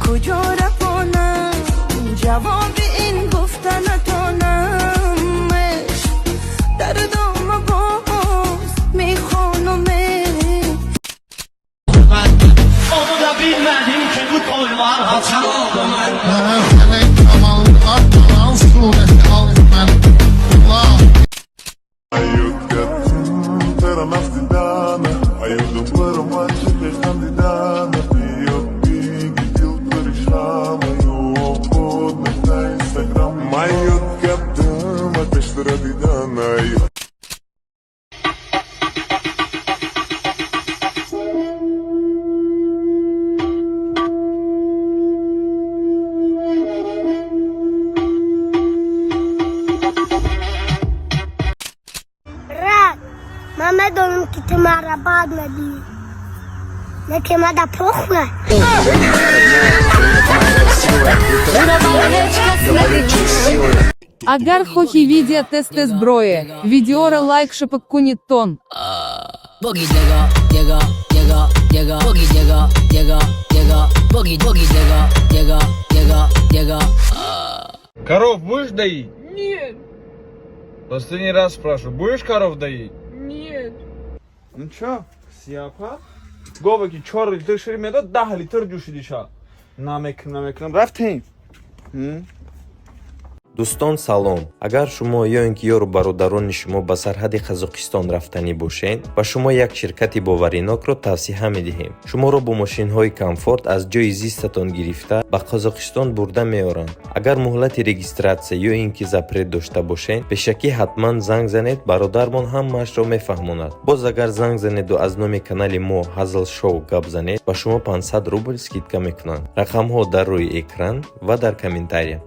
Куҷо равонам, ҷавоби ин гуфта натонам. Ишқ дар дома боз мехонам. Onu da bilmedim ki bu toy var haçan. Брат, ман медонам, ки ту маро бад мебинӣ. Лекин мада похуй. Агар хоҳӣ видео тест зброе, видеора лайк шапак кунед тон. Boogie jigga jigga jigga jigga boogie jigga jigga jigga boogie boogie jigga jigga jigga jigga. Коров будешь доить? Нет. Последний раз спрашиваю, будешь коров доить? Нет. Ну чё, сияпа? Гове ки 4 литр шир медод, 10 литр ҷӯшидиша. Намекунам, намекунам. Рафтем. Дӯстон, салом! Агар шумо ё ин ки ёру бародарони шумо ба сарҳади Қазоқистон рафтанӣ бошед, ба шумо як ширкати боваринокро тавсиҳа медиҳем. Шуморо бо мошинҳои комфорт аз ҷои зистатон гирифта, ба Қазоқистон бурда меоранд. Агар муҳлати регистрация ё ин ки запрет дошта бошед, пешакӣ ҳатман занг занед, бародармон ҳамаашро мефаҳмонад. Боз агар занг занеду аз номи канали мо Ҳазл Шоу гап занед, ба шумо 500 рубл скидка мекунанд. Рақамҳо дар рӯи экран ва дар комментария.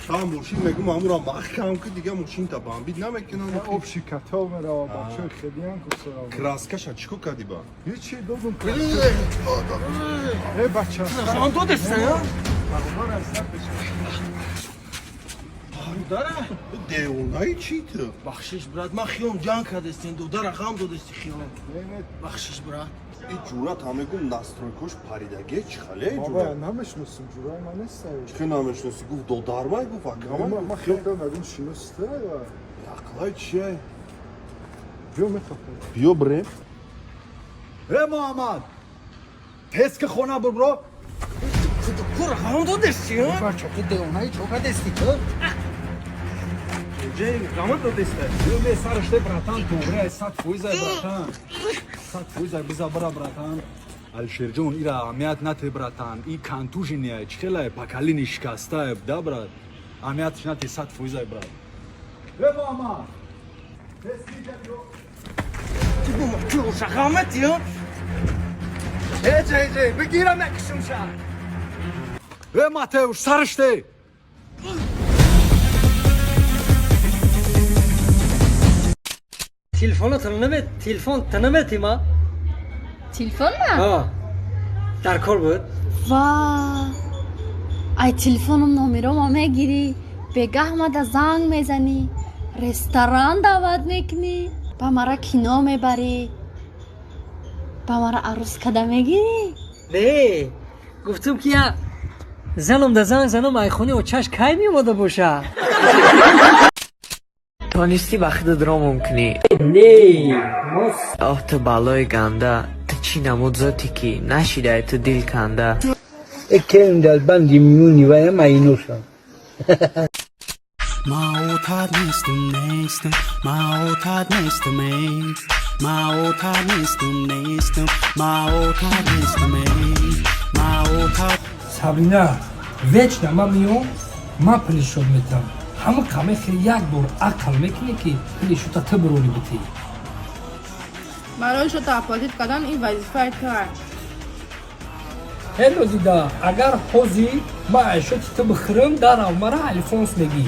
Там мошин мегум, амура маҳкам ки дига мошинта бомбить намекунам. Общий котел мерава, бачаҳои хелиан кусара. Краскаша чӣ ко кардӣ ба? Ҳичи, додум. Э, бача. Хан додеста я? Дара девонаи чӣ ту? Бахшиш, брат, ман хиём ҷанг кардестин, додара ғам додести хиём. Бахшиш, брат. И ҷурат ҳам мегум, настройкош паридаге, чӣ хале? Баба, ҷурат намешносим, ҷураи ман нестай. Чӣ намешноси? Гуфт додармай, гуфт акамай. Ман хел кардам, ягон шиностай. Ақлай чия? Биё, мехапем. Биё, бирем. Э, Муҳаммад, тез ки хона бубро. Кура ғам додести, а? Бача, ту девонаи, чо кардести ту? Ғам додеста. Ме сараште, братан, туғри, 100%, братан, 100%. Биза бира, братан. Алишерҷон, ира аҳамият нате, братан, и контужения чӣ хелае, покалини шикастае да, брат, аҳамиятш нате, 100%, брат. Э, Муҳаммад, тез ки биё. Ту ғамати, а? Эҷе, эҷе, бигирам, накушумша. Э, Матеуш, сараште. Телефонатон намет, телефон та намети ма? Телефон ма? А. Дар кор буд? Ва, ай, телефоном номерома мегирӣ, бегаҳ мада занг мезанӣ, ресторан даъват мекунӣ, ба мара кино мебарӣ, ба мара арӯс када мегирӣ? Не, гуфтум ки я занам да занг занам, айхони очаш кай меомада боша. Тонистӣ ба худат ромум кунӣ? Не. Оҳ, ту балои ганда, ту чӣ намуд зоте, ки нашидай ту дил канда. Келм дар банди миёни вая майношам. Ма отат нестам, нестам, ма отат нестам, эй. Ма отат нестам, нестам, ма отат нестам, эй. Ма отат. Сабрина, вечно ман меом, ман пули шод метам. Ҳама қамехе як бор ақл мекунӣ, ки пули шута ту бурорӣ битӣ. Барои шота оплатить кардан ин вазифаи туа. Ҳело, дида, агар ҳозир ман айшоти ту бихӯрам, дарав мара Алфонс мегӣ.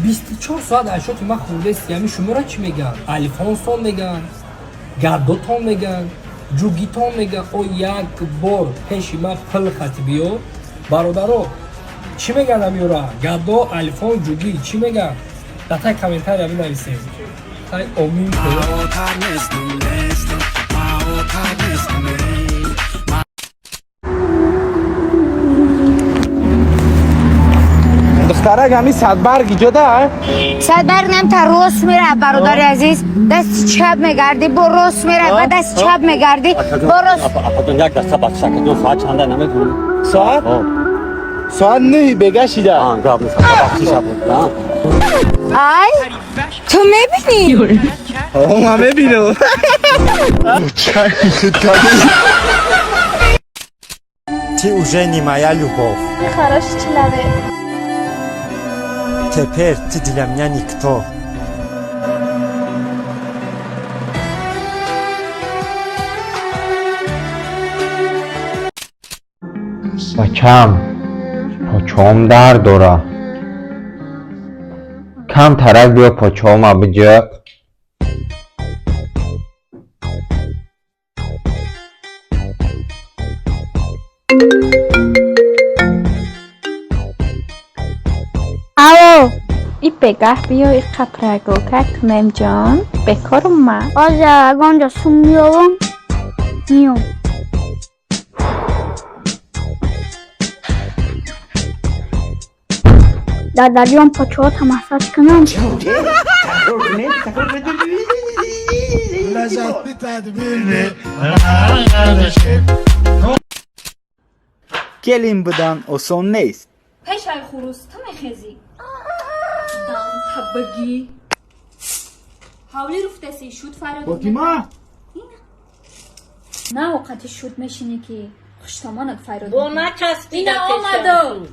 24 соат айшоти ман хӯрдести. Ами шуморо чӣ мегӯянд? Алфонсон мегӯянд, гардотон мегӯянд, ҷугитон мегӯянд. О, як бор пеши ман пул хати биё, бародаро. Чӣ меган амиёра? Гадо, Альфон, ҷугӣ, чӣ меган? Дар таи комментария бинависем. Ай, омин. Маотар нестам, нестам, маотар нестам, эй. Духтарак, ҳами садбарг иҷода? Садбарг нам та рост мера, бародари азиз, дасти чап мегардӣ, бо рост мера, ба дасти чап мегардӣ, бо рост. Апаҷон, як даста бахшакаҷон, соат чанда, намедонам. Соат? Соат 9 бега шида. Гап нест, бахшиш. Ай, ту мебинӣ? Ман мебинам. Ты уже не моя любовь. Ты хороший человек. Теперь ты для меня никто. Бачам, почоам дард дора. Кам тарак биё, почоама биҷиқ. Алло. И бегаҳ биё, и қапрагока кунем, ҷон, бекорум ман. Ҳозир ягон ҷо сум меёвам, миём. Дадаҷон, почоҳота массаж кунам? Келин будан осон нест. Пешай хурӯс ту мехезӣ, дам табагӣ, ҳавли руфтаси, шуд фарёд. Фотима. На оқати шуд мешинӣ, ки хуштомонат фарёд. Бо начаспида. Ина омадам.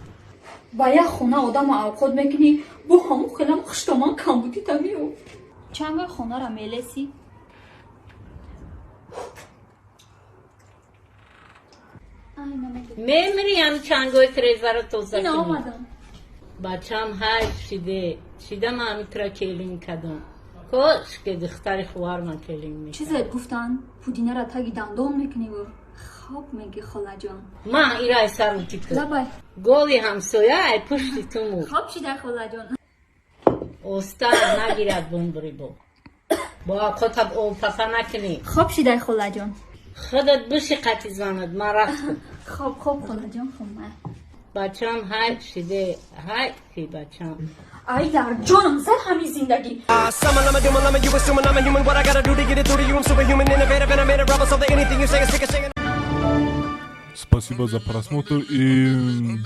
Ба як хона одамо авқот мекунӣ, бо ҳамун хелам хуштомон камбудита меёфт. Чангаи хонара мелесӣ. Мемири, ҳами чангои трезаро тоза. Ина омадам. Бачам ҳайф шиде, шида, ман ҳами тура келин кардам. Кош ки духтари хуварман келин мекард. Чизе гуфтан, пудинара таги дандон мекуниву хоб меги, холаҷон. Ман ирай сару тику. Лабай. Голи ҳамсоя ай пушти ту мурд. Хоб шида, холаҷон. Оста нагирад, бумбури, бо авқотат обпафа накунӣ. Хоб шидай, холаҷон. Худат биши қати занад, ман рафтам. Хоб, хоб, холаҷон, хоб. Бачам ҳайф шиде, ҳайф ки бачам. Ай, дар ҷонам зад ҳамин зиндагӣ. You assuming I'm a human. What I gotta do to get it through to you? I'm superhuman, innovative, and I made a rebel. So that anything you say is ricochet. Спасибо за просмотр и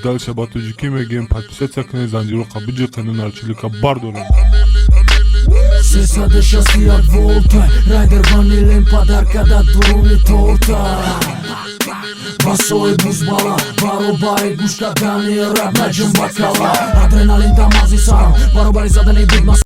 дальше ба тоҷикӣ мегӯем: подписаться кунед, занҷироқа биҷиқену нарчилика бардорем. 361 волта, райдер ванилен подарка да дуруни торта. Басои бузбала баробари гӯш кардани рап, наҷум бакала, адреналин дамази сарам баробари задани бигма.